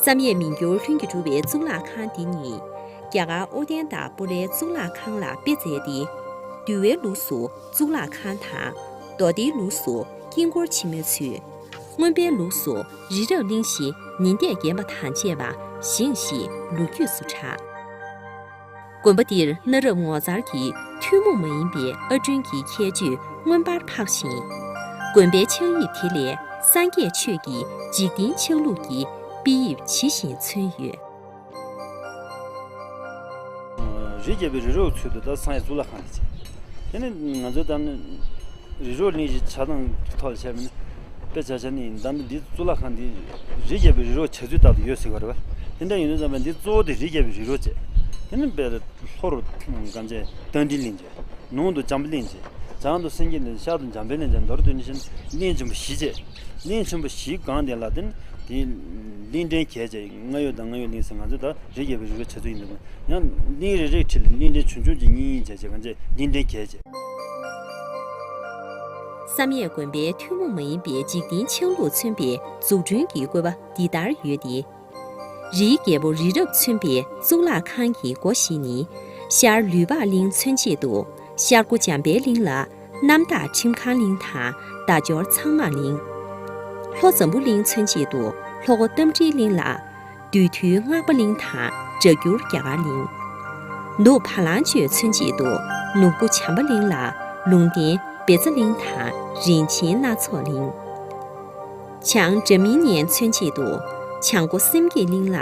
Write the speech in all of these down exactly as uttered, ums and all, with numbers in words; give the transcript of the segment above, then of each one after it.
བསམ་ཡས་མི་འགྱུར་ལྷུན་གྱིས་གྲུབ་པའི་གཙུག་ལག་ཁང་འདི་ཉིད། རྒྱ་གར་ཨོ་རྒྱན་དང་པོ་ལའི་གཙུག་ལག་ཁང་ལ་དཔེ་མཛད་དེ། འདུལ་བའི་ལུགས་སུ་གཙུག་ལག་ཁང་དང་། མདོ་སྡེའི་ལུགས་སུ་དཀྱིལ་འཁོར་ཆེན་མོའི་ཚུལ། མངོན་པའི་ལུགས་སུ་རི་རབ་གླིང་བཞི་ཉི་ཟླས་བརྒྱན་པ་དང་བཅས་པ་བཞེངས་ཞེས་ལོ་རྒྱུས་སུ་གྲགས། དགོན་པ་འདིར་གནའ་རབས་ངོ་མཚར་གྱི་ཐུན་མོང་མ་ཡིན་པའི་ཨར་སྐྲུན་གྱི་ཁྱད་ཆོས་མངོན་པར་འཕགས་ཤིང་། དགོན་པའི་ཆགས་དབྱིབས་དེ་ལས་སངས་རྒྱས་ཆོས་ཀྱི་འཇིག་རྟེན་ཆགས་ལུགས་ཀྱི་དཔེ་དབྱིབས་ཇི་བཞིན་མཚོན་ཡོད། རི་རྒྱལ་པོའི་རི་རབ་ཚུལ་དུ་ད་སངས་རྒྱས་གཙུག་ལག་ཁང་དེ་བྱས། དེ་ནི་ང་ཚོའི་ད་ནི་རི་རབ་གླིང་བཞི་ཆ་ཚང་གི་ཐོག་ལ་བྱས་པ་ནི། དཔེ་ཆ་བཞག་ནི་ཡིན། ད་ནི་འདི་གཙུག་ལག་ཁང་འདི་རི་རྒྱལ་པོའི་རི་རབ་བྱ་ཚུལ་ལྟར་དུ་ཡོད་ཟེར་བ་རེད་བ། དེ་འདྲ་ཡིན་དུས་ཙམ་པ་འདི་གཙོ་བོ་དེ་རི་རྒྱལ་པོའི་རི་རབ་བྱས། དེ་ནི་དཔེ་ལྷོ་རུ་གངས་ཅན་རྟ་མགྲིན་གླིང་བྱས། ནུབ་ཏུ་བྱམས་པ་གླིང་བྱས། བྱང་དུ་སེང་གེ་གླིང་། ཤར་དུ་འཇམ་དཔལ་གླིང་བྱས། མདོར་བསྡུས་ནི་བཞིན་གླིང་ཆེན་པོ་བཞི་བྱས། གླིང་ཆེན་པོ་བཞི་གང་དེ་ལ་བརྟེན་དེ་གླིང་ཕྲན་བརྒྱད་བྱས། རྔ་ཡབ་དང་རྔ་ཡབ་གླིང་ཟེར་ང་ཚོས་ད་རི་རྒྱལ་པོའི་རི་རབ་བྱ་ཚུལ་ཡིན་འདུག་ཡང་གླིང་རེ་རེའི་འཁྲིས་ལ་གླིང་ཕྲན་ཆུང་ཆུང་གཅིག་གཉིས་གཉིས་བྱས་བྱས་གང་བྱས་གླིང་ཕྲན་བརྒྱད་བྱས། བསམ་ཡས་དགོན་པའི་ཐུན་མོང་མ་ཡིན་པའི་འཇིག་རྟེན་ཆགས་ལུགས་མཚོན་པའི་འཛུགས་སྐྲུན་གྱི་བཀོད་པ་འདི་ལྟར་ཡོད་དེ། རིའི་རྒྱལ་པོ་རི་རབ་མཚོན་པའི་གཙུག་ལག་ཁང་གི་སྒོ་བཞི་ནི། ཤར་ལུས་འཕགས་གླིང་མཚོན་བྱེད་དུ་ཤར་སྒོ་འཇམ་དཔལ་གླིང་ལ་རྣམ་དག་ཁྲིམས་ཁང་གླིང་དང་བརྡ་སྦྱོར་ཚང་མང་གླིང་། ལྷོ་འཛམ་བུ་གླིང་མཚོན་བྱེད་དུ་ལྷོ་སྒོ་རྟ་མགྲིན་གླིང་ལ་བདུད་འདུལ་སྔགས་པ་གླིང་དང་སྒྲ་སྒྱུར་རྒྱ་གར་གླིང་། ནུབ་བ་ལང་སྤྱོད་མཚོན་བྱེད་དུ་ནུབ་སྒོ་བྱམས་པ་གླིང་ལ་ལུང་བསྟན་བཛྲ་གླིང་དང་རིན་ཆེན་སྣ་ཚོགས་གླིང་། བྱང་སྒྲ་མི་སྙན་མཚོན་བྱེད་དུ་བྱང་སྒོ་སེམས་བསྐྱེད་གླིང་ལ་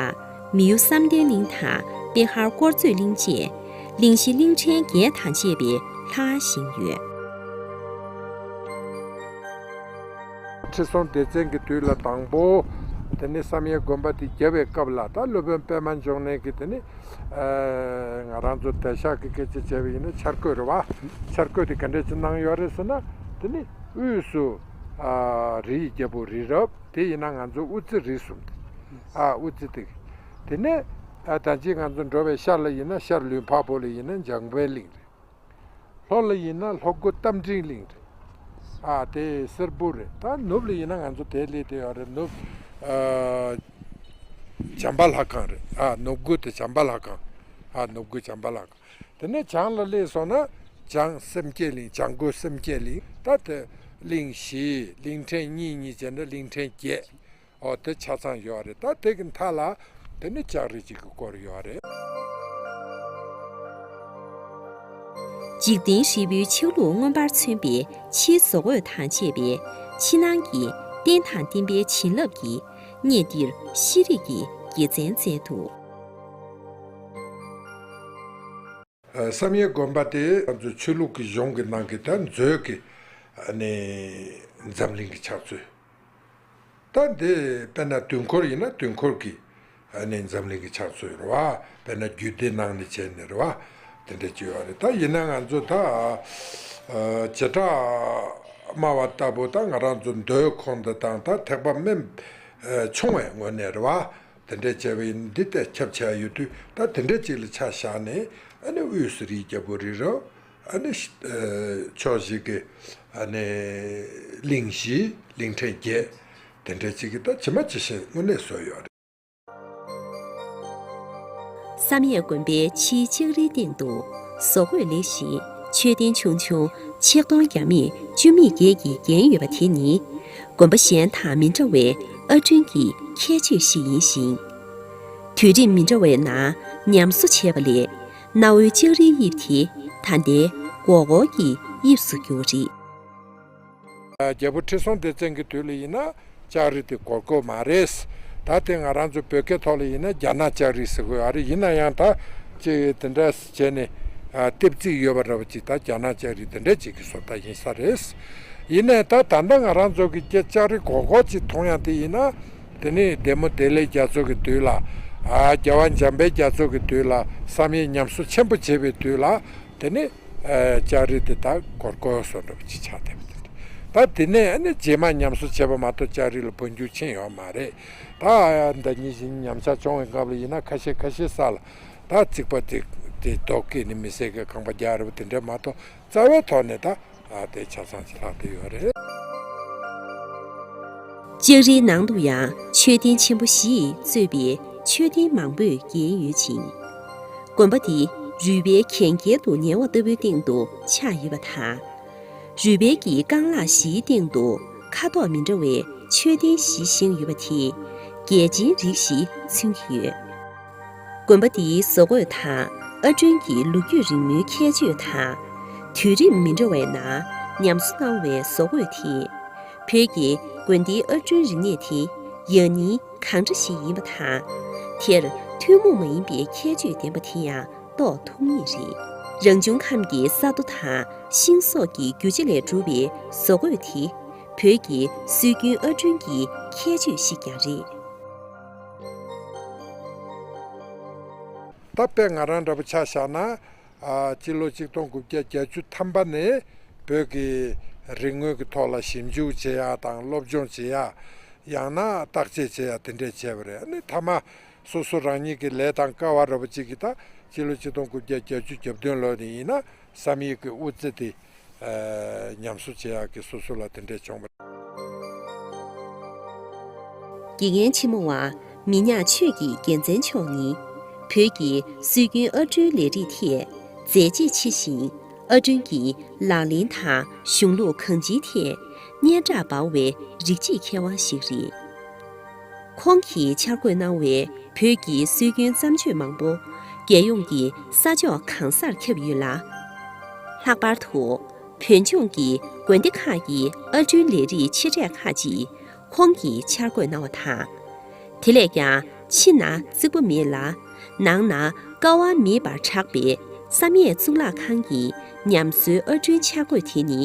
མི་གཡོ་བསམ་གཏན་གླིང་དང་པེ་ཧར་དཀོར་མཛོད་གླིང་བཅས་གླིང་བཞི་གླིང་ཕྲན་བརྒྱད་དང་བཅས་པའི་ལྷ་ཁང་བཞེངས་ཡོད། ཁྲི་སྲོང་ལྡེ་བཙན་གྱི་དུས་ལ་དང་པོ་དེ་ནི་བསམ་ཡས་དགོན་པ་དེ་བརྒྱབ་པའི་སྐབས་ལ་ད་སློབ་དཔོན་པད་མ་འབྱུང་གནས་ཀྱིས་དེ་ནི་ང་རང་ཚོ་དེང་སང་གི་སྐད་ཆ་བྱས་པ་ཡིན་ན་འཆར་འགོད་རེད་བ། འཆར་འགོད་དེ་ག་འདྲས་ཅིག་གནང་ཡོད་རེད་ཟེར་ན། དེ་ནི་དབུས་སུ་རིའི་རྒྱལ་པོ་རི་རབ། དེ་ཡིན་ན་ང་ཚོ་དབུ་རྩེ་རིགས་གསུམ་དེ། ཨ་དབུ་རྩེ་དེ། དེ་ནས་ད་ཅི་ང་ཚོ་འགྲོ་བའི་ཤར་ལ་ཡིན་ན་ཤར་ལུས་འཕགས་པོ་ལ་ཡིན་ན་འཇམ་དཔལ་གླིང་རེད། ལྷོ་ལ་ཡིན་ན་ལྷོ་སྒོ་རྟ་མགྲིན་གླིང་རེད། ཨ་དེ་སེར་པོ་རེད། ད་ནུབ་ལ་ཡིན་ན་ང་ཚོ་དེ་སླེབས་བསྡད་ཡོད་རེད། ནུབ་ཨ་བྱམས་པ་ལྷ་ཁང་རེད། ཨ་ནུབ་སྒོ་དེ་བྱམས་པ་ལྷ་ཁང་། ཨ་ནུབ་སྒོ་བྱམས་པ་ལྷ་ཁང་། དེ་ནས་བྱང་ལ་སླེབས་སོང་ན་བྱང་སེམས་བསྐྱེད་གླིང་། བྱང་སྒོ་སེམས་བསྐྱེད་གླིང་། ད་དེ་གླིང་བཞི། གླིང་ཕྲན་གཉིས་གཉིས་བྱས་ན་གླིང་ཕྲན་བརྒྱད། ཨོ་དེ་ཆ་ཚང་ཡོད་རེད། ད་དེ་གི་མཐའ་ལ་དེ་ནི་ལྕགས་རི་གཅིག་གི་སྐོར་ཡོད་རེད། འཇིག་རྟེན་ཧྲིལ་པོའི་ཆགས་ལུགས་མངོན་པར་མཚོན་པའི་ཕྱིའི་བཟོ་བཀོད་དང་བཅས་པའི་ཕྱི་ནང་གི་རྟེན་དང་བརྟེན་པའི་བྱིན་རླབས་ཀྱིས་གནས་འདིར་ཤེས་རིག་གི་དགེ་མཚན་བསྩལ་འདུག་བསམ་ཡས་དགོན་པ་དེ་ང་ཚོ་ཆོས་ལུགས་ཀྱི་གཞུང་གི་ནང་གི་ད་མཛོད་ཀྱི་ཨ་ནི་འཛམ་གླིང་གི་ཆགས་ཚུལ། ད་འདི་དཔེར་ན་དུས་འཁོར་ཡིན་ན་དུས་འཁོར་གྱི་ཨ་ནི་འཛམ་གླིང་གི་ཆགས་ཚུལ་རེད་བ། དཔེར་ན་རྒྱུད་སྡེ་ནང་ནས་བྱས་ནས་རེད་བ། དེ་འདྲ་ཅིག་ཡོད་རེད། ད་ཡིན་ན་ང་ཚོ་ད་ཨ་བྱེ་བྲག་སྨྲ་བ་ལྟ་བུ་ད་ང་རང་ཚོ་མདོའི་ཁོངས་འདི་དང་ད་ཐེག་པ་དམན་ཆུང་བའི་ངོས་ནས་རེད་བ། དེ་འདྲ་བྱས་པ་ཡིན་འདི་ལྟར་ཁྱབ་ཆེ་བ་ཡོད་དུས་ད་དེ་འདྲ་ཅིག་ལ་ཆ་བཞག་ནས་ཨ་ནི་དབུས་སུ་རིའི་རྒྱལ་པོ་རི་རབ། ཨ་ནི་ཕྱོགས་བཞི་གི་ཨ་ནི་གླིང་བཞི་གླིང་ཕྲན་བརྒྱད་དེ་འདྲ་ཅིག་གི་ད་ཇི་མ་ཇི་བཞིན་དངོས་གནས་བཟོས་ཡོད་རེད། བསམ་ཡས་དགོན་པའི་ཕྱིའི་ལྕགས་རིའི་སྟེང་དུ་བཟོ་བཀོད་ལེགས་ཤིང་མཆོད་རྟེན་ཆུང་ཆུང་ཆིག་སྟོང་བརྒྱ་མེད་བཅུ་མེད་བརྒྱད་ཀྱིས་བརྒྱན་ཡོད་པ་དེ་ནི་དགོན་པ་གཞན་དང་མི་འདྲ་བའི་ཨར་སྐྲུན་གྱི་ཁྱད་ཆོས་ཤིག་ཡིན་ཞིང་། དུས་རིམ་མི་འདྲ་བའི་ནང་ཉམས་གསོ་བྱས་པ་ལས། གནའ་བོའི་ལྕགས་རིའི་དབྱིབས་དེ་ད་ལྟའི་སྒོར་སྒོར་གྱི་དབྱིབས་སུ་གྱུར་པ་རེད། རྒྱལ་པོ་ཁྲི་སྲོང་ལྡེ་བཙན་གྱི་དུས་ལ་ཡིན་ན་ལྕགས་རི་དེ་སྒོར་སྒོར་མ་རེད། ད་དེ་ང་རང་ཚོ་བོད་སྐད་ཐོག་ལ་ཡིན་ན་རྒྱ་ནག་ལྕགས་རི་ཟེར་གྱི་ཡོད་རེད། ཡིན་ན་ཡང་ད་ཅིག་དེ་འདྲ་བྱས་ནས་ལྟེབ་རྩིག་ཡོད་པ་འདྲ་བ་ཅིག་ད་རྒྱ་ནག་ལྕགས་རི་དེ་འདྲ་ཅིག་གི་བཟོ་ལྟ་ཡིན་ས་རེད། ཡིན་ནའི་ད་ད་ལྟ་ང་རང་ཚོ་གི་ལྕགས་རི་སྒོར་སྒོར་ཅིག་མཐོང་ཡག་དེ་ཡིན་ན། དེ་ནི་བདེ་མོ་བདེ་ལེགས་རྒྱ་མཚོ་གི་དུས་ལ། ཨ་རྒྱལ་བ་འཇམ་དཔལ་རྒྱ་མཚོ་གི་དུས་ལ། བསམ་ཡས་ཉམས་གསོ་ཆེན་པོ་བྱས་པའི་དུས་ལ། དེ་ནི་ཨ་ལྕགས་རི་དེ་ད་སྒོར་སྒོར་བཟོ་འདྲ་པོ་ཅིག་ཆགས་བསྡད་པ་དེ་འདྲ། ད་དེ་ནས་ཨ་ནི་རྗེས་མ་ཉམས་གསོ་བྱས་པ་མ་གཏོགས་ལྕགས་རི་ལ་འཕོ་འགྱུར་ཕྱིན་ཡོད་མ་རེད། ད་ཨ་ད་ཉིན་བཞིན་ཉམས་ཆག་བྱུང་བའི་སྐབས་ལ་ཡིན་ན་ཁ་ཤས་ཁ་ཤས་ས་ལ་ད་རྩིག་པ་དེ་དེ་རྡོ་བཀལ་ནས་མི་སེར་གྱི་ཁང་པ་རྒྱག་རེད་པ་དེ་འདྲ་མ་གཏོགས་རྩ་བའི་ཐོག་ནས་ད་ཨ་དེ་ཆ་ཚང་ཅིག་ལྷག་བསྡད་ཡོད་རེད། ལྕགས་རིའི་ནང་དུ་ཡང་མཆོད་རྟེན་ཆེན་པོ་བཞི་ཡིས་གཙོས་པའི་མཆོད་རྟེན་མང་པོས་བརྒྱན་ཡོད་ཅིང་། དགོན་པ་འདི་རུས་སྦལ་གན་རྐྱལ་དུ་ཉལ་བ་ལྟ་བུའི་སྟེང་དུ་ཆགས་ཡོད་པ་དང་། རུས་སྦལ་གྱི་རྐང་ལག་བཞིའི་སྟེང་དུ་ཁ་དོག་མི་འདྲ་བའི་མཆོད་རྟེན་བཞི་བཞེངས་ཡོད་པ་དེས་རྒྱལ་ཆེན་རིགས་བཞི་མཚོན་གྱི་ཡོད། དགོན་པ་འདིའི་བཟོ་བཀོད་དང་ཨར་སྐྲུན་གྱི་ལོ་རྒྱུས་རིང་མོའི་ཁྱད་ཆོས་དང་། དུས་རིམ་མི་འདྲ་བའི་ནང་ཉམས་གསོ་གནང་བའི་བཟོ་བཀོད་དེས། བོད་ཀྱི་དགོན་སྡེའི་ཨར་སྐྲུན་རིག་གནས་དེ་ཡང་སྙིང་གང་འདྲ་ཞིག་ཡིན་པ་དང་། དེར་ཐུན་མོང་མ་ཡིན་པའི་ཁྱད་ཆོས་ལྡན་པ་དེ་ཡང་རྟོགས་ཐུབ་ངེས་རེད། རང་བྱུང་ཁམས་ཀྱི་ས་རྡོ་དང་ཤིང་སོགས་ཀྱི་རྒྱུ་ཆ་ལས་གྲུབ་པའི་བཟོ་བཀོད་དེ། བོད་ཀྱི་སྲོལ་རྒྱུན་ཨར་སྐྲུན་གྱི་ཁྱད་ཆོས་ཤིག་ཀྱང་རེད། ད་དཔེ་ང་རང་འདྲ་པོ་ཆ་བཞག་ན། ཨ། སྤྱི་ལོ་ཆིག་སྟོང་དགུ་བརྒྱ་བརྒྱད་ཅུ་ཐམ་པ་ནས་བོད་ཀྱི་རིག་དངོས་ཀྱི་ཐོག་ལ་ཞིབ་འཇུག་བྱེད་ཡག་དང་སློབ་སྦྱོང་བྱེད་ཡག་ཡང་ན་བརྟག་དཔྱད་བྱེད་ཡག་དེ་འདྲས་བྱས་པ་རེད། ཨ་ནི་མཐའ་མ་སོ་སོ་རང་ཉིད་ཀྱི་ལས་དང་སྐལ་བ་འདྲ་པོ་ཅིག་གིས་ད་སྤྱི་ལོ་ཆིག་སྟོང་དགུ་བརྒྱ་བརྒྱད་ཅུ་གྱ་བདུན་ལོ་ནས་ཡིན་ན་བསམ་ཡས་ཀྱི་དབུ་རྩེ་དེ། ཨ། ཉམས་གསོ་བྱེད་ཡག་གི་སོ་སོ་ལ་དེ་འདྲས་བྱུང་བ། དགེ་རྒན་ཆེན་མོ་བ་མི་ཉག་ཆོས་ཀྱི་རྒྱལ་མཚན་མཆོག་ནི། བོད་ཀྱི་སྲོལ་རྒྱུན་ཨར་སྐྲུན་ལས་རིགས་ཐད་མཛད་རྗེས་ཆེ་ཞིང་། ཨར་སྐྲུན་གྱི་ལག་ལེན་དང་གཞུང་ལུགས་གང་ཅིའི་ཐད་སྙན་གྲགས་འབར་བའི་རིགས་གཅིག་མཁས་དབང་ཞིག་རེད། ཁོང་གིས་འཆར་འགོད་གནང་བའི་བོད་ཀྱི་སྲོལ་རྒྱུན་བརྩམས་ཆོས་མང་པོ་རྒྱལ་ཡོངས་ཀྱི་ས་ཕྱོགས་གང་སར་ཁྱབ་ཡོད་ལ། ལྷག་པར་དུ་བོད་ལྗོངས་ཀྱི་དགོན་སྡེ་ཁག་གི་ཨར་སྐྲུན་ལས་རིགས་ཆེ་གྲས་ཁག་ཅིག་ཁོང་གིས་འཆར་འགོད་གནང་བ་དང་། དེ་ལས་ཀྱང་ཕྱི་ན་རྩིག་པ་མེད་ལ། ནང་ན་ཀ་བ་མེད་པར་གྲགས་པའི་བསམ་ཡས་གཙུག་ལག་ཁང་གི་ཉམས་གསོའི་ཨར་སྐྲུན་འཆར་འགོད་དེ་ནི།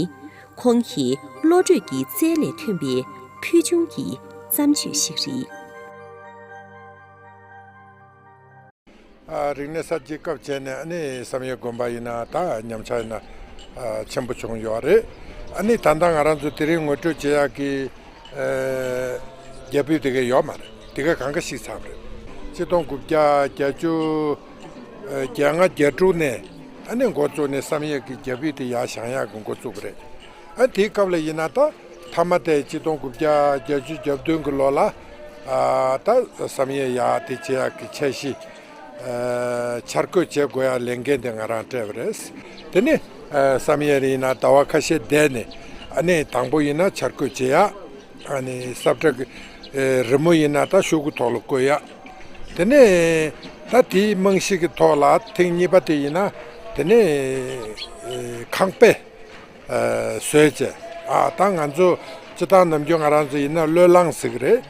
ཁོང་གི་བློ་གྲོས་ཀྱི་རྩལ་ལས་ཐོན་པའི་ཕུལ་བྱུང་གི་བརྩམས་ཆོས་ཤིག་རེད། ཨ། རིག་གནས་གསར་བརྗེའི་སྐབས་བྱས་ནས་ཨ་ནི་བསམ་ཡས་དགོན་པ་ཡིན་ན་ད་ཉམས་ཆག་ཡིན་ན་ཨ་ཆེན་པོ་བྱུང་ཡོད་རེད། ཨ་ནི་ད་ལྟ་ང་རང་ཚོ་དེ་རིང་ངོ་སྤྲོད་བྱེད་ཡག་གི་ཨ་རྒྱ་ཕིབས་དེ་ག་ཡོད་མ་རེད། དེ་ག་གང་ག་བཤིག་ཚར་བ་རེད། ཆིག་སྟོང་དགུ་བརྒྱ་བརྒྱད་ཅུ་ཨ་བརྒྱད་ལྔ་བརྒྱད་དྲུག་ནས་ཨ་ནི་འགོ་བཙུགས་ནས་བསམ་ཡས་ཀྱི་རྒྱ་ཕིབས་དེ་ཡར་བཞེངས་ཡག་གི་འགོ་བཙུགས་པ་རེད། ཨ་དེའི་སྐབས་ལ་ཡིན་ན་ད་མཐའ་མ་དེ་ཆིག་སྟོང་དགུ་བརྒྱ་བརྒྱད་ཅུ་གྱ་བདུན་གྱི་ལོ་ལ་ཨ་ད་བསམ་ཡས་ཡར་དེ་བྱེད་ཡག་གི་འཆར་གཞི་ཨ་འཆར་འགོད་བྱེད་དགོས་ཡག་ལས་འགན་དེ་ང་རང་སྤྲད་པ་རེད། དེ་ནས་ཨ་བསམ་ཡས་ཡིན་ན་ཟླ་བ་ཁ་ཤས་བསྡད་ནས་ཨ་ནི་དང་པོ་ཡིན་ན་འཆར་འགོད་བྱེད་ཡག་ཨ་ནི་ས་བཀྲ་གི་ཨེ་རི་མོ་ཡིན་ན་ད་ཤོག་གུ་ཐོག་ལ་བཀོད་ཡག་དེ་ནས་ད་དེའི་རྨང་གཞི་གི་ཐོག་ལ་ཐེངས་གཉིས་པ་དེ་ཡིན་ན་དེ་ནས་ཨེ་ཁང་པ་ཨེ་བཟོས་བྱས། ཨ་ད་ང་ཚོ་སྤྱིར་བཏང་ནམ་རྒྱུན་ང་རང་ཚོ་ཡིན་ན་བློས་བསླངས་ཟེར་གི་རེད།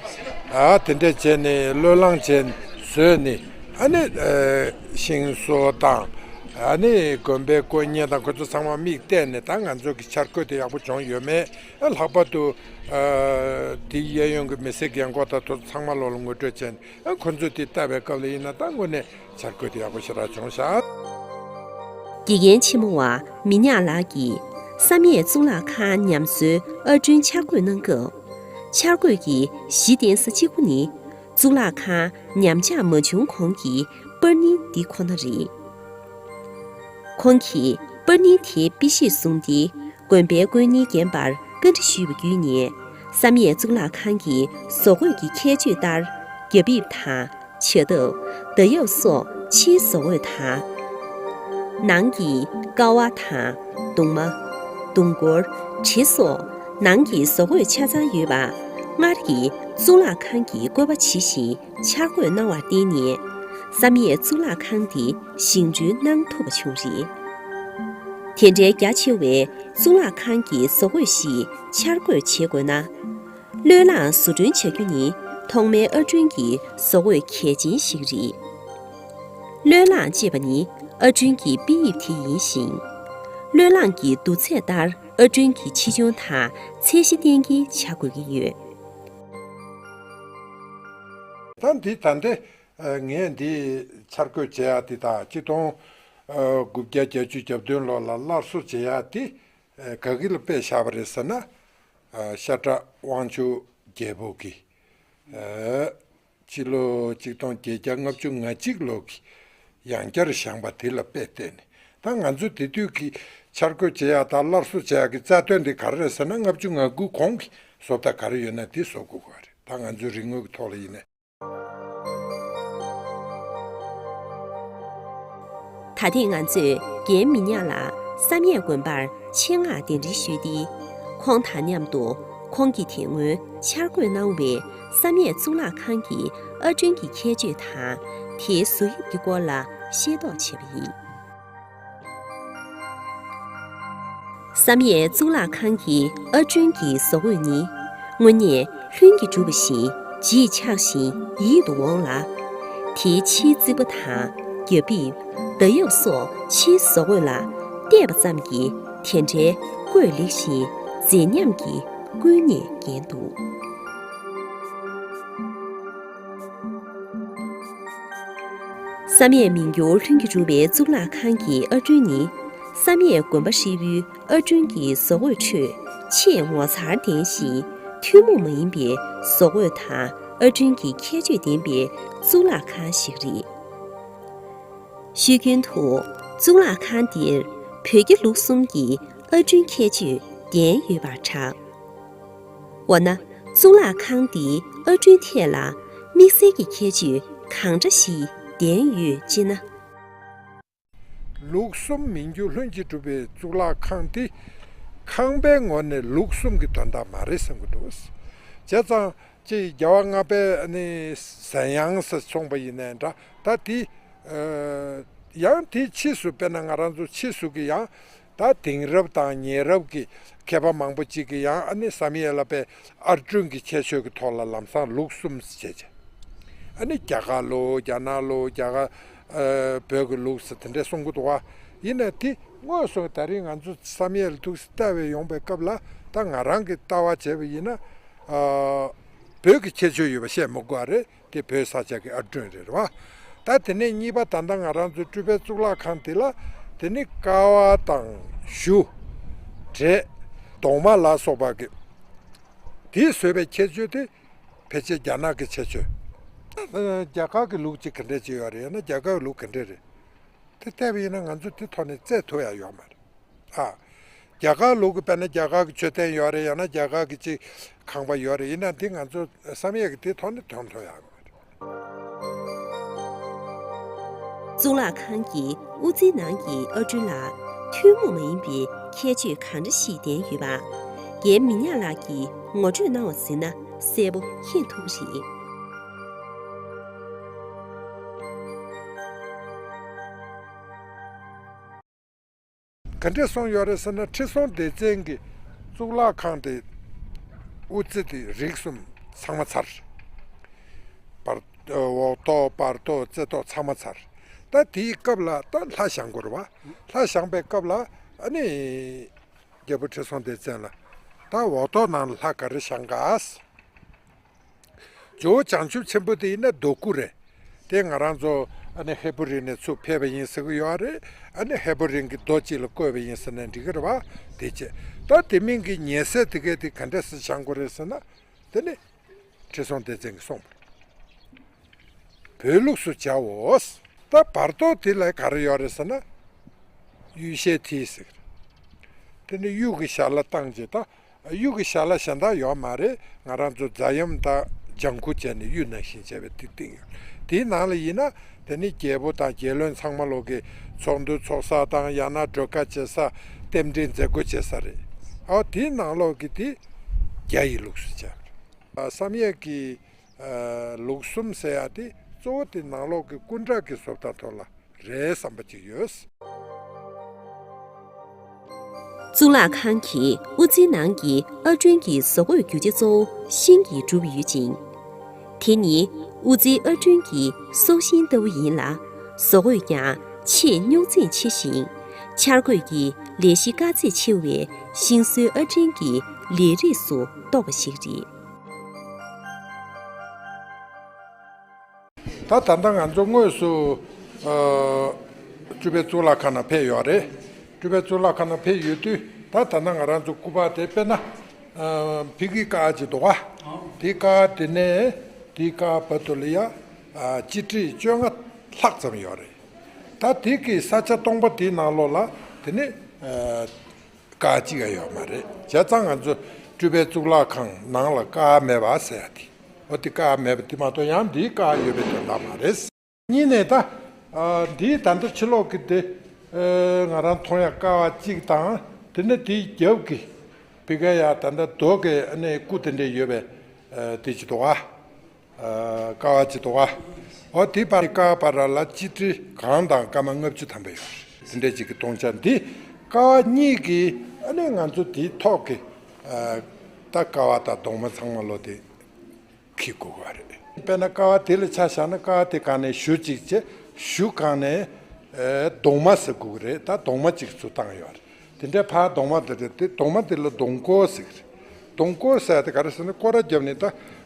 ཨ་དེ་འདྲས་བྱས་ནས་བློས་བསླངས་བྱས་བཟོས་ནས་ཨ་ནི་ཨེ་ཤིང་བཟོ་དང་ཨ་ནི་དགོན་པའི་དཀོན་གཉེར་དང་ཁོ་ཚོ་ཚང་མ་མིག་བལྟས་ནས་ད་ང་ཚོ་གི་འཆར་འགོད་དེ་ཡག་པོ་བྱུང་ཡོད་མེད། ལྷག་པར་དུ་ཨ་དེའི་གཡས་གཡོན་གྱི་མི་སེར་རྒན་འཁོགས་དང་དེ་ཚོ་ཚང་མ་ལོག་ལ་ངོ་སྤྲོད་བྱས་ནས་ཨ་ཁོ་ཚོས་དེ་ལྟ་བའི་སྐབས་ལ་ཡིན་ན་ད་དངོས་གནས་འཆར་འགོད་དེ་ཡག་པོ་ཞེ་དྲག་བྱུང་ཤག་དགེ་རྒན་ཆེན་མོ་བ་མི་ཉག་ལགས་ཀྱིས་བསམ་ཡས་གཙུག་ལག་ཁང་ཉམས་གསོའི་ཨར་སྐྲུན་འཆར་འགོད་གནང་སྐབས། འཆར་འགོད་ཀྱི་གཞི་རྟེན་ས་གཅིག་པུ་ནི་གཙུག་ལག་ཁང་ཉམས་ཆག་མ་བྱུང་གོང་གི་པར་རྙིང་འདི་ཁོ་ན་རེད། ཁོང་གིས་པར་རྙིང་དེའི་དཔེ་གཞིར་བཟུང་སྟེ་དགོན་པའི་དཀོན་གཉེར་རྒན་པར་བཀའ་འདྲི་ཞུས་པ་བརྒྱུད་ནས་བསམ་ཡས་གཙུག་ལག་ཁང་གི་བཟོ་བཀོད་ཀྱི་ཁྱད་ཆོས་ལྟར་རྒྱ་ཕིབས་དང་། བྱ་འདབ། མདའ་ཡབ་སོགས་ཕྱིའི་བཟོ་བཀོད་དང་། ནང་གི་ཀ་བ་དང་གདུང་མ། གདུང་སྐོར། གྲི་སོགས་ནང་གི་བཟོ་བཀོད་ཆ་ཚང་ཡོད་པ། སྔར་གྱི་གཙུག་ལག་ཁང་གི་བཀོད་པ་ཇི་བཞིན་འཆར་འགོད་གནང་བར་བརྟེན་ནས། བསམ་ཡས་གཙུག་ལག་ཁང་འདི་བཞེངས་སྐྲུན་གནང་ཐུབ་པ་བྱུང་རེད། དེ་འདྲའི་རྒྱ་ཆེ་བའི་གཙུག་ལག་ཁང་གི་བཟོ་བཀོད་ཞིག་འཆར་འགོད་བྱེད་དགོས་ན། བློས་བསླངས་བཟོ་སྐྲུན་བྱ་རྒྱུ་ནི་ཐོག་མའི་ཨར་སྐྲུན་གྱི་བཟོ་བཀོད་གལ་ཆེན་ཞིག་རེད། བློས་བསླངས་ཅེས་པ་ནི་ཨར་སྐྲུན་གྱི་དཔེ་དབྱིབས་དེ་ཡིན་ཞིང་། བློས་བསླངས་ཀྱི་བསྡུར་ཚད་ལྟར་ཨར་སྐྲུན་གྱི་ཆེ་ཆུང་དང་ཚད་གཞི་གཏན་འཁེལ་བྱ་དགོས་ཀྱི་ཡོད། ད་འདི་ད་ལྟ་ངས་འདི་འཆར་འགོད་བྱེད་ཡག་འདི་དང་ཆིག་སྟོང་དགུ་བརྒྱ་བརྒྱད་ཅུ་གྱ་བདུན་ལོ་ལ་སླར་གསོ་བྱེད་ཡག་འདི་ག་གི་ལ་དཔེ་བཞག་པ་རེད་ཟེར་ན། ཤ་ཁྲག་དབང་ཕྱུག་རྒྱལ་པོ་གིས་ཕྱི་ལོ་ཆིག་སྟོང་བརྒྱད་བརྒྱ་ལྔ་བཅུ་ང་གཅིག་ལོ་གི་ཡང་བསྐྱར་བཞེངས་པ་དེ་ལ་དཔེ་བལྟས་ནས། ད་ང་ཚོ་དེ་དུས་ཀྱི་འཆར་འགོད་བྱེད་ཡག་དང་སླར་གསོ་བྱེད་ཡག་གི་རྩ་དོན་དེ་ག་རེ་རེད་ཟེར་ན། ལྔ་བཅུ་ང་དགུ་གོང་གི་ བཟོ་ལྟ་ག་རེ་ཡོད་ན་དེ་བཟོ་དགོས་ཀྱི་རེད། ད་ང་ཚོའི་རིག་དངོས་ཀྱི་ཐོག་ལ་ཡིན་ནའི། ད་ཐེངས་ང་ཚོས་རྒན་མི་ཉག་ལགས་བསམ་ཡས་དགོན་པར་ཆེད་མངགས་གདན་འདྲེན་ཞུས་ཏེ། ཁོང་དང་མཉམ་དུ་ཁོང་གིས་དེ་སྔོན་འཆར་འགོད་གནང་བའི་བསམ་ཡས་གཙུག་ལག་ཁང་གི་ཨར་སྐྲུན་གྱི་ཁྱད་ཆོས་དང་། དེའི་བཟོ་དབྱིབས་ཀྱི་སྐོར་ལ་ཤེས་རྟོགས་བྱས་པ་ཡིན། བསམ་ཡས་གཙུག་ལག་ཁང་གི་ཨར་སྐྲུན་གྱི་བཟོ་བཀོད་ནི། དངོས་གནས་ལྷུན་གྱིས་གྲུབ་པ་བཞིན་བརྗིད་ཆགས་ཤིང་ཡིད་དུ་འོང་ལ། དེའི་ཕྱིའི་རྩིག་པ་དང་རྒྱ་ཕིབས། མདའ་ཡབ་སོགས་ཕྱིའི་བཟོ་བཀོད་ལ་བལྟས་པ་ཙམ་གྱིས་དེ་འདྲའི་བཀོད་ལེགས་ཤིང་མཛེས་ཉམས་ཀྱིས་ཀུན་ནས་བརྒྱན་འདུག། བསམ་ཡས་མི་འགྱུར་ལྷུན་གྱིས་གྲུབ་པའི་གཙུག་ལག་ཁང་གི་ཨར་སྐྲུན་ནི། བསམ་ཡས་དགོན་པ་ཧྲིལ་བོའི་ཨར་སྐྲུན་གྱི་བཟོ་བཀོད་ཁྲོད་ཆེས་ངོ་མཚར་ལྡན་ཞིང་ཐུན་མོང་མ་ཡིན་པའི་བཟོ་བཀོད་དང་ཨར་སྐྲུན་གྱི་ཁྱད་ཆོས་ལྡན་པའི་གཙུག་ལག་ཁང་ཞིག་རེད། ཤོད་རྒྱུན་དུ་གཙུག་ལག་ཁང་འདིར་བོད་རྒྱ་ལུགས་གསུམ་གྱི་ཨར་སྐྲུན་ཁྱད་ཆོས་ལྡན་ཡོད་པར་གྲགས། འོ་ན། གཙུག་ལག་ཁང་འདིའི་ཨར་སྐྲུན་ཐད་ལ་དམིགས་བསལ་གྱི་ཁྱད་ཆོས་གང་འདྲ་ཞིག་ལྡན་ཡོད་ཅེ་ན། ལུགས་གསུམ་མི་འགྱུར་ལྷུན་གྱིས་གྲུབ་པའི་གཙུག་ལག་ཁང་འདི་ཁང་པའི་ངོས་ནས་ལུགས་གསུམ་གྱི་དོན་དག་མ་རེད་བསམ་གྱི་འདུག། བྱས་ཙང་ཅིག་རྒྱལ་བ་ལྔ་པའི་ནི་ཟན་ཡང་ཟེར་སོང་པ་ཡིན་ནའི་འདྲ། ད་དེ་ཡང་དེའི་ཕྱིས་སུ་དཔེར་ན་ང་རང་ཚོ་ཕྱིས་སུ་གི་ཡང་ད་དེང་རབས་དང་ཉེ་རབས་ཀྱི་མཁས་པ་མང་པོ་ཅིག་གིས་ཡང་ཨ་ནི་བསམ་ཡས་ལ་དཔེ་ཨར་སྐྲུན་གྱི་ཁྱད་ཆོས་ཀྱི་ཐོག་ལ་ལམ་སང་ལུགས་གསུམ་བྱས་བྱས། ཨ་ནི་རྒྱ་གར་ལུགས། རྒྱ་ནག་ལུགས། རྒྱ་གར། ཨ། བོད་ཀྱི་ལུགས་ཟེར་དེ་འདྲས་གསུང་གི་འདུག་བ། ཡིན་ནའི་དེ་དངོས་སུ་ད་རིང་ང་ཚོ་བསམ་ཡས་ལ་ཐུགས་སུ་བལྟ་བའི་ཡོང་པའི་སྐབས་ལ་ད་ང་རང་གི་ལྟ་བ་བྱས་པ་ཡིན་ན། ཨ། བོད་ཀྱི་ཁྱད་ཆོས་ཡོད་པ་བཤད་མི་དགོས་པ་རེད། དེ་བོད་ས་ཆ་གི་ཨར་སྐྲུན་རེད་བ། ད་དེ་ནས་གཉིས་པ་ད་ལྟ་ང་རང་ཚོ་སྤྲུལ་པའི་གཙུག་ལག་ཁང་དེ་ལ་དེ་ནི་ཀ་བ་དང་གཞུ། བྲེ། གདུང་མ་ལ་སོགས་པ་གི་དེས་བཟོས་པའི་ཁྱད་ཆོས་དེ་ཕལ་ཆེར་རྒྱ་ནག་གི་ཁྱད་ཆོས། ཨ། རྒྱ་གར་གི་ལུགས་ཅིག་ག་འདྲས་ཅིག་ཡོད་རེད། ཡང་ན་རྒྱ་གར་གི་ལུགས་ག་འདྲས་རེད། དེ་བལྟས་པ་ཡིན་ན་ང་ཚོ་དེ་ཐོག་ནས་རྩོད་ཐུབ་ཡ་ཡོད་མ་རེད། ཨ། རྒྱ་གར་ལུགས་ཀྱི་དཔེར་ན་རྒྱ་གར་གྱི་མཆོད་རྟེན་ཡོད་རེད། ཡང་ན་རྒྱ་གར་གྱི་ཅིག་ཁང་པ་ཡོད་རེད། ཡིན་ན་འདི་ང་ཚོ་བསམ་ཡས་ཀྱི་དེ་ཐོག་ནས་དོན་ཐོན་ཡག་གི་མ་རེད། གཙུག་ལག་ཁང་གི་དབུ་རྩེའི་ནང་གི་ཨར་སྐྲུན་ལ་ཐུན་མོང་མ་ཡིན་པའི་ཁྱད་ཆོས་གང་འདྲ་ཞིག་ལྡན་ཡོད་པ། རྒན་མི་ཉག་ལགས་ཀྱིས་ངོ་སྤྲོད་གནང་བ་གཟིགས་ན་གསལ་པོ་མཁྱེན་ཐུབ་པ་རེད། ག་འདྲས་གསུངས་ཡོད་རེད་ཟེར་ན། ཁྲི་སྲོང་ལྡེ་བཙན་གྱི་གཙུག་ལག་ཁང་དེ་དབུ་རྩེ་དེ་རིགས་གསུམ་ཚང་མ་ཚར། བར། འོག་ཐོག་བར་ཐོག་རྩེ་ཐོག་ཚང་མ་ཚར། ད་དེའི་སྐབས་ལ་ད་ལྷ་བཞེངས་དགོས་རེད་བ། ལྷ་བཞེངས་པའི་སྐབས་ལ་ཨ་ནི་རྒྱལ་པོ་ཁྲི་སྲོང་ལྡེ་བཙན་ལ་ད་འོག་ཐོག་ནང་ལ་ལྷ་ག་རེ་བཞེངས་ག། ཇོ་བོ་བྱང་ཆུབ་ཆེན་པོ་དེ་ཡིན་ན་རྡོ་སྐུ་རེད། དེ་ང་རང་ཚོ་ཨ་ནི་ཧས་པོ་རི་ནས་ཚུར་ཕེབས་པ་ཡིན་ཟེར་གི་ཡོད་རེད། ཨ་ནི་ཧས་པོ་རི་གི་རྡོ་གཅིག་ལ་བརྐོས་པ་ཡིན་ཟེར་ན་འགྲིག་གི་རེད་བ། དེ་བྱས་ད་དེ་མིན་གྱི་ཉེ་སྲས་དེ་གས་དེ་ག་འདྲས་སེ་བྱང་དགོས་རེད་ཟེར་ན། དེ་ནི་ཁྲི་སྲོང་ལྡེ་བཙན་གྱིས་གསུངས་པ། བོད་ལུགས་སུ་བྱའོ། ད་བར་ཐོག་དེ་ལ་ག་རེ་ཡོད་རེད་ཟེར་ན། གཡུ་ཞལ་མཐིལ་ཟེར་གི་རེད། དེ་ནི་གཡུ་གི་ཞལ་ལ་བཏང་རྗེས་ད། གཡུ་གི་ཞལ་ལ་གཞན་དག་ཡོད་མ་རེད། ང་རང་ཚོ་རྫ་གཡམ་དང་ལྗང་ཁུ་བྱས་ནས་གཡུ་ནང་བཞིན་བྱས་པའི་དེ་བཏིང་ཡོད། དེའི་ནང་ལ་ཡིན་ན་དེ་ནི་རྒྱལ་པོ་དང་རྒྱལ་བློན་ཚང་མ་ལོག་གི་ཚོགས་འདུ་ཚོགས་ས་དང་། ཡང་ན་གྲོས་ཁ་བྱེད་ས། རྟེན་འབྲེལ་མཛད་སྒོ་བྱེད་ས་རེད། ཨོ་དེའི་ནང་ལོག་གི་དེ་རྒྱ་ཡི་ལུགས་སུ་བྱས། བསམ་ཡས་ཀྱི་ལུགས་གསུམ་ཟེར་ཡ་དེ་གཙོ་བོ་དེ་ནང་ལོག་གི་སྐུ་འདྲ་གི་བཟོ་ལྟ་ཐོག་ལ་རེད་བསམ་པ་ཅིག་ཡོད། གཙུག་ལག་ཁང་གི་དབུ་རྩེའི་ནང་གི་ཨར་སྐྲུན་གྱི་བཟོ་བཀོད་རྒྱུ་ཆ་གཙོ་བོ་ཤིང་གིས་གྲུབ་ཡོད་ཅིང་། དེ་ནི་དབུ་རྩེའི་ཨར་སྐྲུན་གྱི་སྲོག་ཤིང་ལྟ་བུ་ཡིན་ལ། བཟོ་བཀོད་ཀྱང་ཆེས་རྙོག་འཛིང་ཆེ་ཞིང་། འཆར་འགོད་ཀྱི་ལས་གཞི་དཀའ་ཚེགས་ཆེ་བའི་ཤིང་བཟོའི་ཨར་སྐྲུན་གྱི་ལས་རིགས་སུ་གཏོགས་པ་ཞིག་རེད། ད་ད་ལྟ་ང་ཚོ་དངོས་སུ་ཨ་སྤྲུལ་པའི་གཙུག་ལག་ཁང་ནང་ཕེབས་ཡོད་རེད། སྤྲུལ་པའི་གཙུག་ལག་ཁང་ནང་ཕེབས་ཡོད་དུས། ད་ད་ལྟ་ང་རང་ཚོ་སྐུ་པར་དེ་དཔེར་ན་ཨ་ཕ་གིའི་ཀ་ཅིག་འདུག་ག། དེའི་ཀ་དེ་ནས་དེའི་ཀ་བར་དུ་ལ་ཡ་ཨ་སྤྱི་ཁྲེ་བཅོ་ལྔ་ལྷག་ཙམ་ཡོད་རེད། ད་དེ་གི་ས་ཆ་སྟོང་པ་དེའི་ནང་ལོགས་ལ་དེ་ནས་ཨ་ཀ་གཅིག་ཡང་ཡོད་མ་རེད། བྱས་ཙང་ང་ཚོ་ སྤྲུལ་པའི་གཙུག་ལག་ཁང་ནང་ལ་ཀ་བ་མེད་པ་ཟེར་ཡ་དེ། འོ་དེ་ཀ་བ་མེད་པ་དེ་མ་གཏོགས་ཡང་འདིའི་ཀ་བ་ཡོད་པའི་དོན་དག་མ་རེད། གཉིས་ནས་ད། ཨ། འདིའི་ད་ལྟ་ཕྱི་ལོགས་ཀྱི་དེ། ཨ། ང་རང་མཐོང་ཡ་ཀ་བ་གཅིག་དང་དེ་ནས་དེའི་རྒྱབ་ཀྱི་ཕི་ག་ཡ་ད་ལྟ་རྡོ་གི་ཨ་ནི་སྐུ་དེ་འདྲས་ཡོད་པའི། ཨ། དེ་ཅིག་འདུག་ཨ། ཨ། ཀ་བ་ཅིག་འདུག་ཨ། འོ་དེ་བར་ཀ་བ་བར་ལ་སྤྱི་ཁྲེ་གང་དང་སྐར་མ་ལྔ་བཅུ་ཐམ་པ་ཡོད་རེད། དེ་འདྲས་ཅིག་གི་སྟོང་ཆ་འདི་ཀ་བ་གཉིས་ཀྱི་ཨ་ནི་ང་ཚོ་དེའི་ཐོག་གི། ཨ། ད་ཀ་བ་དང་གདུང་མ་ཚང་མ་ལོ་དེ། འཁྱེར་དགོས་པ་རེད། དཔེར་ན་ཀ་བ་དེ་ལ་ཆ་བཞག་ན་ཀ་བ་དེ་སྒང་ནས་གཞུ་གཅིག་བྱས། གཞུ་སྒང་ནས། ཨེ། གདུང་མ་ཟེར་དགོས་ཀྱི་རེད། ད་གདུང་མ་གཅིག་ཚུར་བཏང་ཡོད་རེད། དེ་འདྲའི་ཕར་གདུང་མ་དེ་རེད་དེ། གདུང་མ་དེ་ལ་གདུང་སྐོར་ཟེར་གྱི་རེད། གདུང་སྐོར་ཟེར་དེ་ག་རེ་ཟེར་ན་སྐོར་ར་བརྒྱབ་ནས། ད་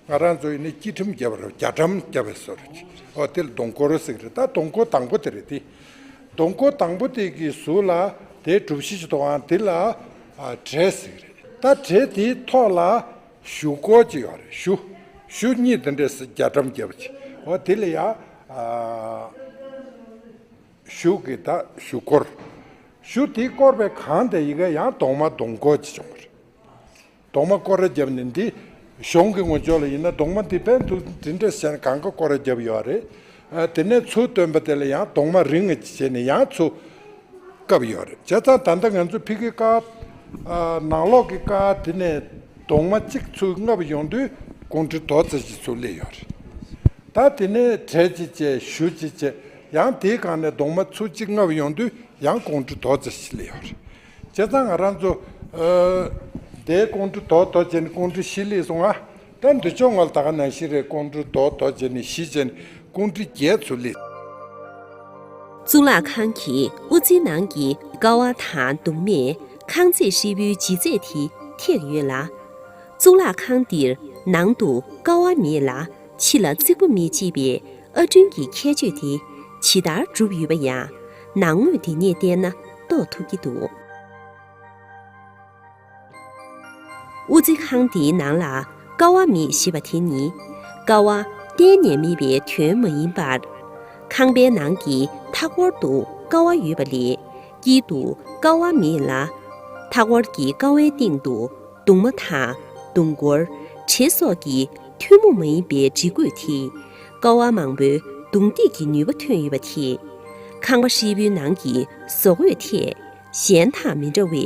ང་རང་ཚོ་ཡིན་ན་སྐྱིལ་ཀྲུང་བརྒྱབ་པ་རེད། རྒྱ་གྲམ་བརྒྱབ་པའི་བཟོ་འདྲ་ཅིག་འོ་དེ་ལ་གདུང་སྐོར་ཟེར་གྱི་རེད། ད་གདུང་སྐོར་དང་པོ་དེ་རེད་དེ། གདུང་སྐོར་དང་པོ་དེ་གི་ཟུར་ལ་དེའི་གྲུ་བཞི་ཅིག་འདུག་ཨང་། དེ་ལ། ཨ། བྲེ་ཟེར་གྱི་རེད། ད་བྲེ་དེའི་ཐོག་ལ། གཞུ་སྐོར་ཅིག་ཡོད་རེད། གཞུ། གཞུ་གཉིས་དེ་འདྲས་སེ་རྒྱ་གྲམ་བརྒྱབ་པ་ཅིག་འོ་དེ་ལ་ཡ། ཨ། གཞུ་གི་ད་གཞུ་སྐོར། གཞུ་དེ་བསྐོར་བའི་སྒང་དེ་ཡི་གེ་ཡང་གདུང་མ་གདུང་སྐོར་ཅིག་བྱུང་བ་རེད། གདུང་མ་སྐོར་ར་བརྒྱབ་ནས་འདི། གཞུང་གི་ངོས་ཕྱོགས་ལ་ཡིན་ན་གདུང་མ་འདི་བན་དུ་འདི་འདྲས་བྱས་ནས་གང་ག་སྐོར་ར་བརྒྱབ་ཡོད་རེད། ཨ། དེ་ནས་ཚུར་བཏོན་པ་དེ་ལ་ཡང་གདུང་མ་རིང་ངེ་ཅིག་བྱས་ནས་ཡང་ཚུར། བཀབ་ཡོད་རེད། བྱས་ཙང་ད་ལྟ་ང་ཚོ་ཕི་གི་ཀ་བ། ཨ། ནང་ལོགས་ཀྱི་ཀ་བ་དེ་ནས་གདུང་མ་གཅིག་ཚུར་བརྔབས་ཡོང་དུས་ཀོང་ཀྲི་རྡོ་རྩེ་གཅིག་ཚུར་སླེབས་ཡོད་རེད། ད་དེ་ནས་བྲེ་གཅིག་བྱས། གཞུ་གཅིག་བྱས། ཡང་དེའི་སྒང་ནས་གདུང་མ་ཚུར་གཅིག་བརྔབས་ཡོང་དུས་ཡང་ཀོང་ཀྲི་རྡོ་རྩེ་གཅིག་སླེབས་ཡོད་རེད། བྱས་ཙང་ང་རང་ཚོ། ཨ། དེའི་ཀོང་ཀྲི་རྡོ་རྡོ་བྱས་ནས་ཀོང་ཀྲི་བཞི་སླེབས་སོང་ང་། ད་འདི་ཕྱོགས་ང་ལ་ད་ག་ནང་བཞིན་རེད། ཀོང་ཀྲི་རྡོ་རྡོ་བྱས་ནས་བཞི་བྱས་ནས་ཀོང་ཀྲི་བརྒྱད་ཚུར་སླེབས། གཙུག་ལག་ཁང་གི་དབུ་རྩེའི་ནང་གི་ཀ་བ་དང་གདུང་མས་ཁང་བརྩེགས་ཧྲིལ་པོའི་ལྗིད་ཚད་དེ་ཐེག་ཡོད་ལ། གཙུག་ལག་ཁང་འདིར་ནང་དུ་ཀ་བ་མེད་ལ་ཕྱི་ལ་རྩིག་པ་མེད་ཅེས་པའི་ཨར་སྐྲུན་གྱི་ཁྱད་ཆོས་དེ་ཇི་ལྟར་གྲུབ་ཡོད་པ་ཡང་ནང་ངོས་དེ་ནས་བལྟས་ན་རྟོགས་ཐུབ་ཀྱི་འདུག་དབུ་རྩེ་ཁང་འདིའི་ནང་ལ་ཀ་བ་མེད་ཞེས་པ་དེ་ནི། ཀ་བ་གཏན་ནས་མེད་པའི་དོན་མ་ཡིན་པར། ཁང་པའི་ནང་གི་མཐའ་སྐོར་དུ་ཀ་བ་ཡོད་པ་ལས་དཀྱིལ་དུ་ཀ་བ་མེད་ལ། མཐའ་སྐོར་གྱི་ཀ་བའི་སྟེང་དུ་གདུང་མ་དང་གདུང་སྐོར། བྲེ་སོགས་ཀྱི་ཐུན་མོང་མ་ཡིན་པའི་སྒྲིག་བཀོད་དེས་ཀ་བ་མང་པོའི་གདུང་འདེགས་ཀྱི་ནུས་པ་ཐོན་ཡོད་པ་དེས། ཁང་པ་ཧྲིལ་པོའི་ནང་གི་བཟོ་བཀོད་ཐད། གཞན་དང་མི་འདྲ་བའི་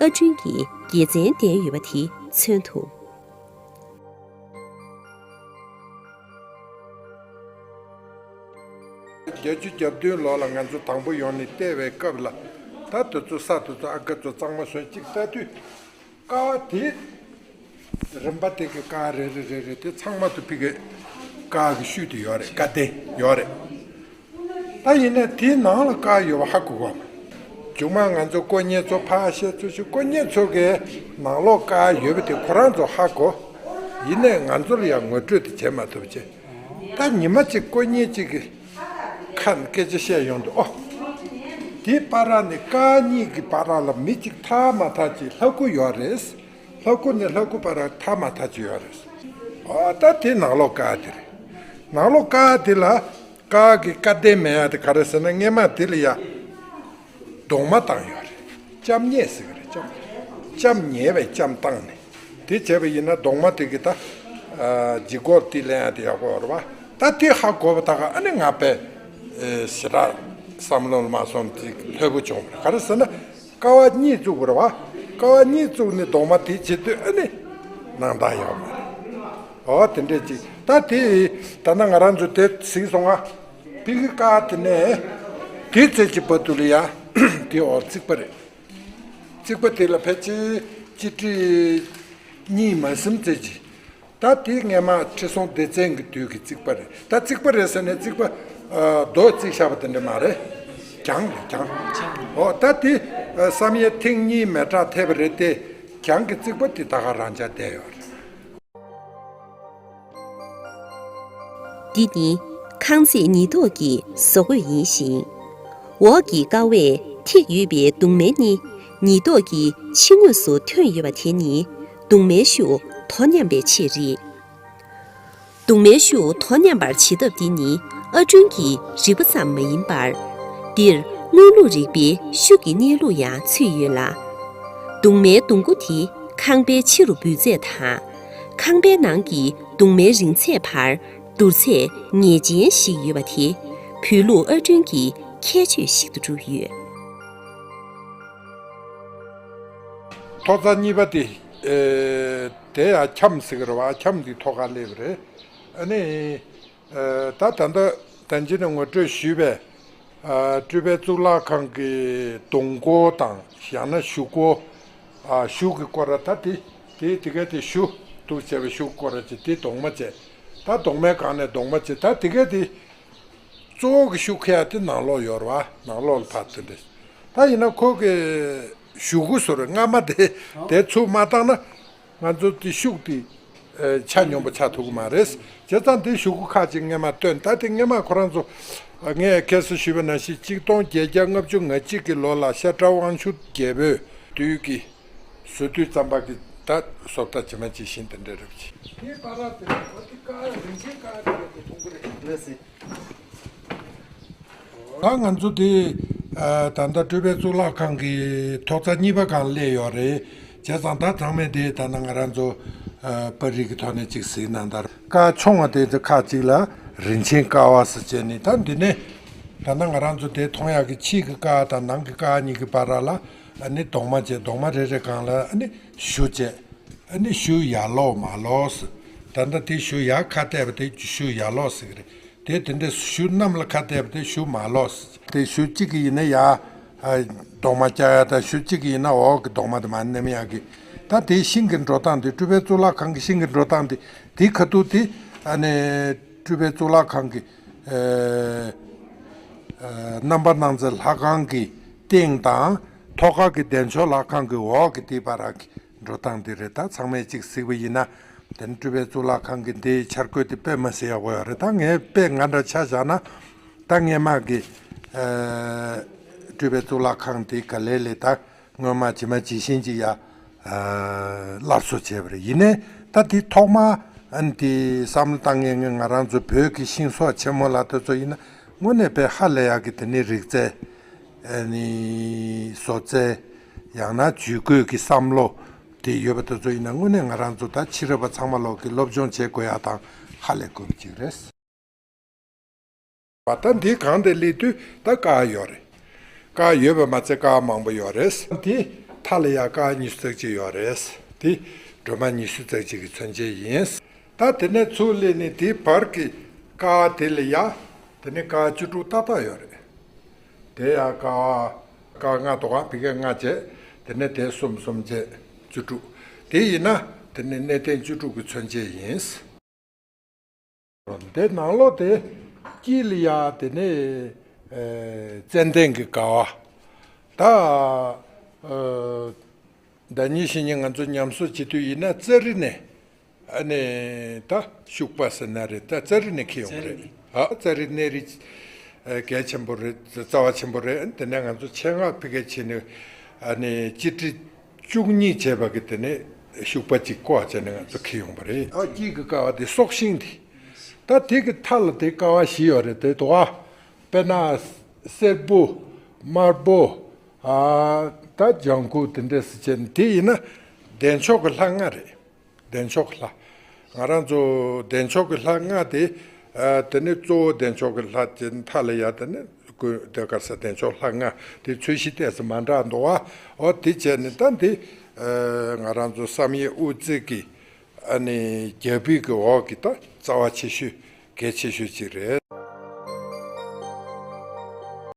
ཨར་སྐྲུན་གྱི་དགེ་མཚན་ལྡན་ཡོད་པ་དེ་མཚོན་ཐུབ། བརྒྱད་ཅུ་གྱ་བདུན་ལོ་ལ་ང་ཚོ་དང་པོ་ཡོང་ནས་བལྟས་པའི་སྐབས་ལ། ད་དེ་ཚོ་ས་དེ་ཚོ་ཨ་ཁ་ཚོ་གཙང་མ་བཟོས་གཅིག་ལྟ་དུས། ཀ་བ་དེ་རིམ་པ་དེ་གི་ཀ་བ་རེ་རེ་རེ་རེ་དེ་ཚང་མ་དུ་ཕི་གི་ཀ་བ་གི་ཤུལ་དུ་ཡོད་རེད། ཀ་རྟེན་ཡོད་རེད། ད་ཡིན་ནའི་དེའི་ནང་ལ་ཀ་བ་ཡོད་པ་ཧ་གོ་གོ། མཇུག་མ་ང་ཚོ་དཀོན་གཉེར་ཚོ་ཕར་བཤད་ཚུལ་ཞིག་དཀོན་གཉེར་ཚོ་གི་ནང་ལོགས་ཀ་བ་ཡོད་པ་དེ་ཁོ་རང་ཚོ་ཧ་གོ། ཡིན་ནའི་ང་ཚོ་ལ་ཡང་ངོ་སྤྲོད་དེ་བྱེད་མ་ཐུབ་ཅེས། ད་ཉི་མ་གཅིག་དཀོན་གཉེར་གཅིག་གི་ཁ་ནས་སྐད་ཆ་བཤད་ཡོང་དུས། ཨོ། དེའི་བར་ནས་ཀ་བ་གཉིས་ཀྱི་བར་ལ་མི་གཅིག་ཐར་མ་ཐར་ཅིག་ལྷ་སྐུ་ཡོད་རེད། ལྷ་སྐུ་ནས་ལྷ་སྐུ་བར་ཐར་མ་ཐར་ཅིག་ཡོད་རེད། ཨོ། ད་དེ་ནང་ལོགས་ཀ་བ་དེ་རེད། ནང་ལོགས་ཀ་བ་དེ་ལ་ཀ་བ་གི་ཀ་རྟེན་མེད་ཡ་དེ་ག་རེ་ཟེར་ན། སྔས་མ་དེ་ལ་ཡ་གདུང་མ་བཏང་ཡོད་རེད། ལྕམ་ཉལ་ཟེར་གི་རེད། ལྕམ། ལྕམ་ཉལ་བའི་ལྕམ་བཏང་ནས། དེ་བྱས་པ་ཡིན་ན་གདུང་མ་དེ་གི་ད། ཨ། ལྗིད་ཁོག་དེ་ལེན་ཡ་དེ་ཡག་པོ་ཡོད་རེད་པ། ད་དེ་ཧ་གོ་བ་ད་ག་ཨ་ནི་ང་དཔེ། ཨེ། ཞེ་དྲག་བསམ་བློ་ལ་མ་སོང་དེ་ལྷོད་པོ་བྱུང་བ་རེད། ག་རེ་ཟེར་ན། ཀ་བ་གཉིས་བཙུགས་པ་རེད་པ། ཀ་བ་གཉིས་བཙུགས་ནས་གདུང་མ་དེ་བྱེད་དུས་ཨ་ནི་སྣང་དག་ཡོད་མ་རེད། ཨོ། དེ་འདྲས་ཅིག་ད་དེ་ད་ལྟ་ང་རང་ཚོ་དེ་གཟིགས་སོང་ང་། ཕི་གི་ཀ་བ་དེ་ནས་དེ་ཚེ་གཅིག་བར་དུ་ལ་ཡ་དེ་འོག་རྩིག་པ་རེད། རྩིག་པ་དེ་ལ་ཕལ་ཆེར་སྤྱི་ཁྲེ་གཉིས་མ་ཟིན་ཙམ་ཅིག་ད་དེ་སྔས་མ་ཁྲི་སྲོང་ལྡེ་བཙན་གྱི་དུས་ཀྱི་རྩིག་པ་རེད། ད་རྩིག་པ་རེད་ཟེར་ནས་རྩིག་པ། ཨ། རྡོ་རྩིག་བཞག་པ་དེ་འདྲ་མ་རེད། གྱང་རེད། གྱང་། འོ། ད་དེ། ཨ། བསམ་ཡས་ཐེངས་གཉིས་མེ་སྲེག་ཐེབས་པ་རེད་དེ། གྱང་གི་རྩིག་པ་དེ་ད་ག་རང་འཇགས་བསྡད་ཡོད་རེད། འདི་ནི་ཁང་བརྩེགས་ཉིས་ཐོག་གི་བཟོ་བཀོད་ཡིན་ཞིང་། འོག་གི་ཀ་བས་ཐེག་ཡོད་པའི་གདུང་མའི་སྣེ་ཉིས་ཐོག་གི་ཕྱི་ངོས་སུ་ཐོན་ཡོད་པ་དེ་ནི་གདུང་མའི་ཤུགས་དོ་མཉམ་པའི་ཆེད་རེད། གདུང་མའི་ཤུགས་དོ་མཉམ་པར་བྱེད་ཐབས་འདི་ནི་ཨར་སྐྲུན་གྱི་རིག་པ་ཙམ་མ་ཡིན་པར། འདིར་དངོས་ལུགས་རིག་པའི་ཤུགས་ཀྱི་གནས་ལུགས་ཡང་ཚུད་ཡོད་ལ། གདུང་མའི་གདུང་མགོ་དེ་ ཁང་པའི་ཕྱི་རུ་འབུད་ཚད་དང་། ཁང་པའི་ནང་གི་གདུང་མའི་རིང་ཚད་བར་བསྡུར་ཚད་ངེས་ཅན་ཞིག་ཡོད་པ་དེ་བོད་ལུགས་ཨར་སྐྲུན་གྱི་ཁྱད་ཆོས་ཤིག་ཏུ་གྲུབ་ཡོད། ཐོག་རྩེག་གཉིས་པ་དེ། ཨེ། དེ་ཡང་ཁྱམས་ཟེར་གི་རེད་བ། ཁྱམས་འདི་ཐོག་ཁར་སླེབས་པ་རེད། ཨ་ནི། ཨེ། ད་ད་ལྟ་ད་ཅི་ནས་ངོ་སྤྲོད་ཞུས་པའི། ཨ། སྤྲུལ་པའི་གཙུག་ལག་ཁང་གི་གདུང་སྐོར་དང་ཡང་ན་གཞུག་སྐོར། ཨ། གཞུག་གི་སྐོར་ར་ད་དེ། དེ་དེ་ག་དེ་གཞུ་འདུག་བྱས་པའི་གཞུག་སྐོར་ར་ཅིག་དེ་གདུང་མ་བྱས། ད་གདུང་མའི་སྒང་ནས་གདུང་མ་བྱས། ད་དེ་ག་དེ། གཙོ་བོ་གི་གཞུག་ཁ་ཡ་དེ་ནང་ལོགས་ཡོད་རེད་བ། ནང་ལོགས་ལ་ཕར་དེ་འདྲ། ད་ཡིན་ན་ཁོ་གི་གཞུག་གུ་ཟེར་རེད། སྔ་མ་དེ་དེ་ཚུར་མ་བཏང་ན་ང་ཚོ་དེ་གཞུག་དེ། ཨེ། ཆ་སྙོམས་པོ་ཆགས་ཐུབ་ཀྱི་མ་རེད། བྱས་ཙང་དེ་གཞུག་གུ་ཁག་ཅིག་སྔས་མ་བཏོན། ད་དེ་སྔས་མ་ཁོ་རང་ཚོ། ཨ། ངས་ཁ་སང་ཞུས་པ་ནང་བཞིན་ཆིག་སྟོང་བརྒྱད་བརྒྱ་ལྔ་བཅུ་ང་གཅིག་གི་ལོ་ལ་ཤ་ཁྲག་དབང་ཕྱུག་རྒྱལ་པོས་དུས་ཀྱི་བཟོ་དུས་ཙམ་པ་གི་ད་བཟོ་ལྟ་ཇི་མ་ཇི་བཞིན་དེ་འདྲ་རེད་ཅེས། དེའི་བར་ལ་དེ་ལ་གོ་དེ་ཀ་རིན་ཆེན་ཀ་དེ་ག་དེ་མཐོང་གི་རེད། ལགས་སེ། ད་ང་ཚོ་དེ། ཨ། ད་ལྟ་སྤྲུལ་པའི་གཙུག་ལག་ཁང་གི་ཐོག་རྩེག་གཉིས་པ་སྒང་སླེབས་ཡོད་རེད། བྱས་ཙང་ད་ཚང་མས་དེ་ད་ལྟ་ང་རང་ཚོ། ཨ། པར་རིས་ཀྱི་ཐོག་ནས་ཅིག་གཟིགས་གནང་དང་། ཀ་ཆུང་བ་དེ་ཁག་ཅིག་ལ་རིན་ཆེན་ཀ་བ་ཟེར་བྱས་ནས། ད་འདི་ནས་ད་ལྟ་ང་རང་ཚོ་དེ་མཐོང་ཡག་གི་ཕྱི་གི་ཀ་དང་ནང་གི་ཀ་གཉིས་ཀྱི་བར་ལ། ཨ་ནི་གདུང་མ་བྱས། གདུང་མ་རེ་རེ་སྒང་ལ་ཨ་ནི་གཞུ་བྱས། ཨ་ནི་གཞུ་ཡར་ལོག་མར་ལོག་ཟེར། ད་ལྟ་དེ་གཞུ་ཡར་ཁ་གཏད་པ་དེ་གཞུ་ཡར་ལོག་ཟེར་གི་རེད། དེ་དེ་འདྲའི་གཞུ་གནམ་ལ་ཁ་གཏད་པ་དེ་གཞུ་མར་ལོག་ཟེར། དེ་གཞུ་གཅིག་གི་ཡིན་ན་ཡར། ཨ། གདུང་མ་བཀྱག་ཡག་དང་། གཞུ་གཅིག་གི་ཡིན་ན་འོག་གི་གདུང་མ་དེ་མར་མནན་ཡག་གི། ད་དེའི་ཤིང་གི་འགྲོ་སྟངས་དེ། སྤྲུལ་པའི་གཙུག་ལག་ཁང་གི་ཤིང་གི་འགྲོ་སྟངས་དེ། དེའི་ཁ་ཐུག་དེ། ཨ་ནི་སྤྲུལ་པའི་གཙུག་ལག་ཁང་གི། ཨེ། ཨེ། རྣམ་པར་སྣང་མཛད་ལྷ་ཁང་གི་སྟེང་དང་། ཐོག་ཁ་གི་བདེ་མཆོག་ལྷ་ཁང་གི་འོག་གི་དེའི་བར་གྱི་འགྲོ་སྟངས་འདི་རེད། ད་ཚང་མས་གཅིག་གཟིགས་པ་ཡིན་ན། དེ་ནི་སྤྲུལ་པའི་གཙུག་ལག་ཁང་གི་འདིའི་འཆར་བཀོད་དེ་དཔེ་མི་སྲིད་ཡག་པོ་ཡོད་རེད། ད་ངས་དཔེ་ང་འདྲ་ཆ་བཞག་ན། ད་སྔས་མ་གི། ཨ། སྤྲུལ་པའི་གཙུག་ལག་ཁང་དེ་ག་ལེ་ལེ་ད་སྔོན་མ་ཇི་མ་ཇི་བཞིན་ཅིག་ཡ། ཨ། སླར་གསོ་བྱས་པ་རེད། ཡིན་ནའི་ད་དེ་ཐོག་མ་ཨ་ནི་དེ་བསམ་བློ་བཏང་མཁན་ང་རང་ཚོ་བོད་ཀྱི་ཤིང་བཟོ་ཆེན་མོ་ལགས་དེ་ཚོ་ཡིན་ན་དངོས་གནས་དཔེ་ཧ་ལས་ཡག་གི། དེ་ནི་རིག་རྩལ། ཨ་ནི་བཟོ་རྩལ། ཡང་ན་ཇུས་འགོད་ཀྱི་བསམ་བློ་དེ་ཡོད་པ་དེ་ཚོ་ཡིན་ན་དངོས་གནས་ང་རང་ཚོ་ད་ཕྱི་རབས་པ་ཚང་མ་ལོག་གི་སློབ་སྦྱོང་བྱེད་དགོས་ཡག་དང་ཧ་ལས་དགོས་པ་ཅིག་རེད། བ། ད་འདི་སྒང་དེ་སླེབས་དུས་ད་ཀ་ཡོད་རེད། ཀ་ཡོད་པ་མ་ཚད་ཀ་མང་པོ་ཡོད་རེད། དེ་མཐའ་ལ་ཡ་ཀ་ཉི་ཤུ་རྩ་གཅིག་ཡོད་རེད། དེ་སྒྲོལ་མ་ཉི་ཤུ་རྩ་གཅིག་གི་མཚོན་བྱེད་ཡིན། ད་དེ་ནས་ཚུར་སླེབས་ནས་དེའི་བར་གྱི་ཀ་དེ་ལ་ཡ། དེ་ནས་ཀ་བཅུ་དྲུག་ཏག་ཏག་ཡོད་རེད། དེ་ཡ་ཀ་ཀ་ལྔ་འདུག་ག་ཕ་གི་ལྔ་བྱས། དེ་ནས་དེ་གསུམ། གསུམ་བྱས་བཅུ་དྲུག་དེ་ཡིན་ན་དེ་ནས་གནས་བརྟན་བཅུ་དྲུག་གི་མཚོན་བྱེད་ཡིན། དེ་ནང་ལོགས་དེ་དཀྱིལ་ལ་ཡ་དེ་ནས། ཨེ། ཙནྡན་གྱི་ཀ་བ། ད། ཨ། ཟླ་ཉིན་ཕྱི་ཉིན་ང་ཚོ་ཉམས་གསོ་བྱེད་དུས་ཡིན་ན་ཙ་རི་ནས། ཨ་ནི་ད་ཤུག་པ་ཟེར་ན་རེད། ད་ཙ་རི་ནས་འཁྱེར་ཡོང་གི་རེད། ཨ། ཙ་རི་གནས་རི། ཨ། གལ་ཆེན་པོ་རེད། རྩ་བ་ཆེན་པོ་རེད། དེ་ནས་ང་ཚོ་ཆེད་མངགས་ཕ་གིར་ཕྱིན་ནས། ཨ་ནི་སྤྱི་ཁྲི་བཅུ་གཉིས་བྱས་པ་གི་དེ་ནས་ཤུག་པ་གཅིག་བཀོག་བྱས་ནས་ང་ཚོ་འཁྱེར་ཡོང་པ་རེད། ཨ། དཀྱིལ་གྱི་ཀ་བ་དེ་སྲོག་ཤིང་དེ། ད་དེ་གི་མཐའ་ལ་དེ་ཀ་བ་བཞི་ཡོད་རེད། དེ་དོ། ཨ། དཔེར་ན་སེར་པོ། དམར་པོ། ཨ། ད་ལྗང་ཁུ་དེ་འདྲས་སུ་བྱས་ནས། དེ་ཡིན་ན་བདེ་མཆོག་གི་ལྷ་ལྔ་རེད། བདེ་མཆོག་གི་ལྷ། ང་རང་ཚོ་བདེ་མཆོག་གི་ལྷ་ལྔ་དེ། ཨ། དེ་ནི་གཙོ་བོ་བདེ་མཆོག་གི་ལྷ་དེ་མཐའ་ལ་ཡ། དེ་ནི་ཀུན་དེ་གར་ས་བདེ་མཆོག་ལྷ་ལྔ་དེ་ཚོས་གཞི་ཏོག་ཙམ་མ་འདྲ་འདུག་ག་འོ་དེ་བྱས་ནས་ད་འདི། ཨ། ང་རང་ཚོ་བསམ་ཡས་དབུ་རྩེ་གི། ཨ་ནི་རྒྱ་ཕིབས་ཀྱི་འོག་གི་ད་རྩ་བ་ཆེ་ཤོས་གལ་ཆེ་ཤོས་ཅིག་རེད།